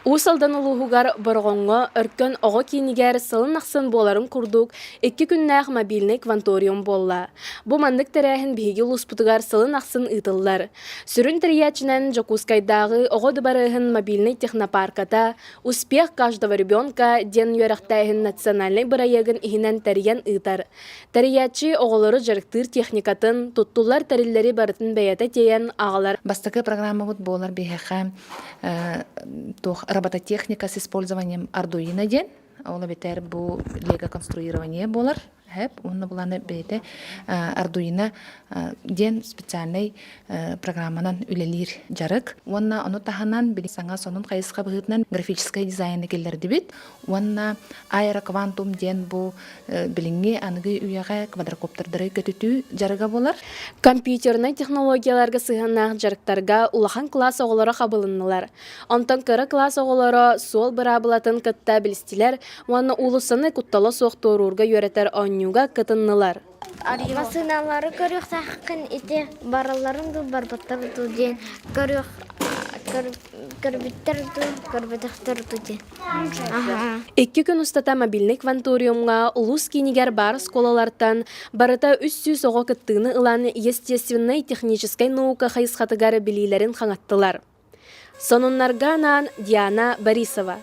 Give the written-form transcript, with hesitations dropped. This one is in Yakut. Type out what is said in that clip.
Уус Алдан улууһугар Бороҕоҥҥо Өркөн оҕо киинигэр сылын ахсын буоларын курдук икки күннээх мобильнай кванториум буолла. Бу маннык тэрээһин биһиги улууспутугар сылын ахсын ыытыллар. Сүрүн тэрийээччинэн Дьокуускайдааҕы оҕо дыбарыаһын мобильнай технопарката «Успех каждого ребенка» диэн үөрэхтээһин национальнай бырайыагын иһинэн тэрийэн ыытар. Тэрийээччи оҕолору дьарыктыыр техникатын, туттуллар тэриллэри барытын бэйэтэ тиэйэн аҕалар. Бастакы программабыт буолар биһиэхэ туох робототехника с использованием Arduino диэн ол эбэтэр бу лего конструирование буолар хэп уонна буланы бэйэтэ Arduino диэн специальный программанан үлэлиир дьарык уонна ону таһынан били саҥа сонун хайысха быһыытынан графическай дизайны киллэрдибит уонна аэроквантум диэн бу билиҥҥи аныгы үйэҕэ квадрокоптердары көтүтүү дьарыга буолар. Компьютернай технологияларга сыһыаннаах дьарыктарга улахан кылаас оҕолоро хабылыннылар. Онтон кыра кылаас оҕолоро суол быраабылатын кытта билистилэр уонна уулуссаны куттала суох туоруурга үөрэтэр оонньууга кытыннылар. Массыыналары көрүөхтээххин ити баралларын дуу барбаттар дуу диэн көрүөх көрбүттэр дуу көрбөтөхтөр дуу диэн. Икки күн устата мобильнай кванториумҥа улуус киинигэр баар оскуолалартан барыта 300 оҕо кыттыыны ылан естественнай техническэй наука хайысхатыгар билиилэрин хаҥаттылар. Сонуннарга анаан Диана Борисова.